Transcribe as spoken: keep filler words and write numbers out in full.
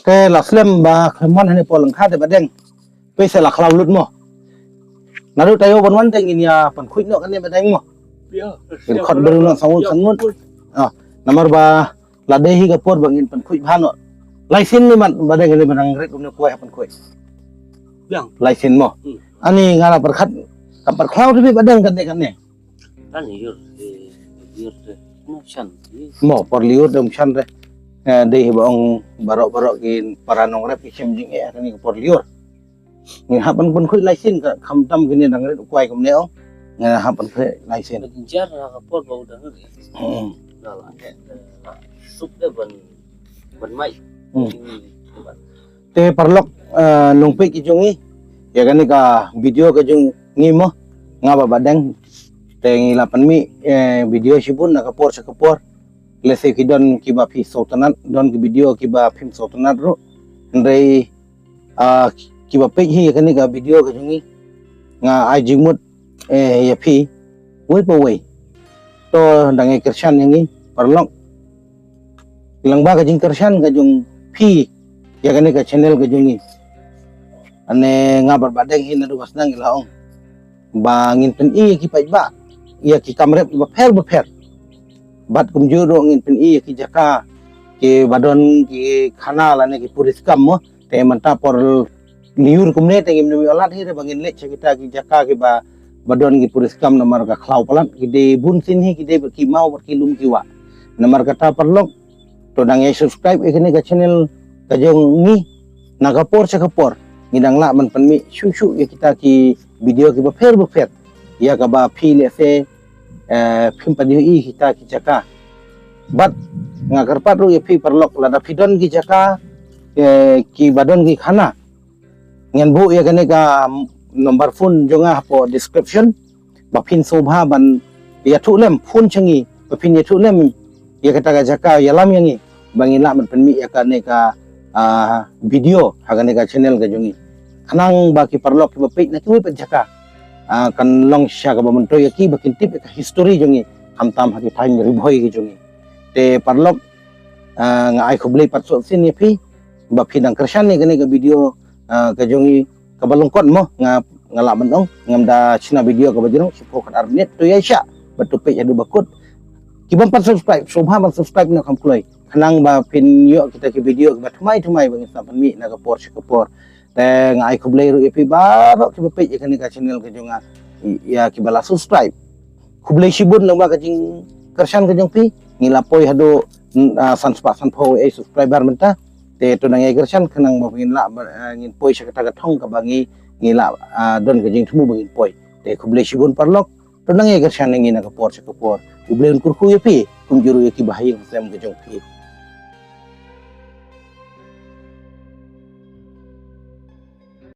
Te la slem ba khlem wan hane por lyngkha te Bah Deng. Pei se la khlaw lut mo. Naduh taïew ban wan te ngin ïa pynkhuid noh kane Bah Deng mo. Ngin khot briew noh sangut sangut. Ah, namar ba la dei hi ka por ba ngin pynkhuid bha noh. Lai sien ne mat Bah Deng, ne ba nang rit kumne kwai ha pynkhuid. Lai sien mo. Ani nga la pyrkhat kam pat khlaw te Bah Deng kane kane. Mo por lyiur dong shan re. Eh, dei hi ba ong baroh baroh ki para nongrep ki shem jingeh kane ka por lyiur. Ngi hap ban pynkhuid lai sien ka, khamtam kine dang rit u kwai kumne ong. Ngi hap pynkhuid lai sien. Jar ha ka por ba u dang rit. Hmm. Sup de ban ban mai. Hmm. Te paralok, eh, nongpeit ki jong ngi ïa kane ka video ka jong ngi mo, nga Bah Bah Deng. Te ngi la pynmih, eh, video shibun na ka por sha ka por. Lehse ki don kiba phi sngewtynnat, don ki video kiba phim sngewtynnat ruh. Hynrei, ah, kiba peit hi ïa kane ka video ka jong ngi, nga ai jingmut, eh, ïa phi wei pa wei. To dang ïa kyrshan ïa ngi paralok. Lyngba ka jingkyrshan ka jong phi ïa kane ka channel ka jong ngi, ane nga Bah Bah Deng hi naduh ba sdang ngi la ong ba ngin pyni ïa ki paidbah ïa ki kam rep bapher bapher. Bad kumjuh ruh ngin pyni ïa ki jaka kiba don ki khana lane ki puriskam mo. Te mynta por lyiur kumne te ngim nym ïoh lad hi re ba ngin leit sha kita ki jaka kiba, ba don ki puriskam namar ka khlaw palat, ki dei bun sien hi, ki dei bad ki maw bad ki lum ki wah. Namar kata paralok, to dang ïa subscribe ïa kane ka channel ka jong ngi, na ka por sha ka por ngi dang lah ban pynmih shuh shuh ïa kita ki video kiba pher bapher ïa kaba phi lehse, eh, phim pat ïohi kita ki jaka. Bad nga kyrpad ruh ïa phi paralok, lada phi don ki jaka, eh, kiba don ki khana, ngan buh ïa kane ka number phone jong nga hapoh description. Ba phin sngewbha ban ïathuh lem, phone sha ngi, ba phin ïathuh lem ïa kata ka jaka, ïalam ïa ngi ba ngin lah ban pynmih ïa kane ka, ah, video ha kane ka channel ka jong ngi. Khnang ba ki paralok kiba peit na kiwei pat jaka, ah, kan long shisha kaba myntoi ïa ki ba kin tip ïa ka history jong ngi, khamtam ha ki thaiñ Ri Bhoi ki jong ngi. Te paralok, ah, nga ai khublei pat shuh sien ïa phi ba phi dang kyrshan ïa kane ka video, ah, ka jong ngi kaba lyngkot mo, nga, nga lah ban ong, ngam da shna video kaba jrong, shiphew khatar minit, to ïa shah bad to peit haduh ba kut. Ki bym pat subscribe, sngewbha ban subscribe noh kham kloi, khnang ba phin ïoh kita ki video kiba thymmai thymmai ba ngin sa pynmih na ka por sha ka por. Te nga ai khublei ruh ïa phi baroh kiba peit ïa kane ka channel ka jong nga, ïa kiba la subscribe. Khublei shibun lyngba ka jingkyrshan ka jong phi. Ngi la poi haduh, mm, ah, san spah san phew, eh, subscriber mynta. Te to nang ïa kyrshan khnang ba ngin lah, ah, ngin poi sha kata ka thong kaba ngi, ngi lah, ah, don ka jingthmu ba ngin poi. Te khublei shibun paralok. To nang ïa kyrshan ïa ngi na ka por sha ka por. Khublei un kyrkhu ïa phi kumjuh ruh ïa ki bahaïing sem ka jong phi.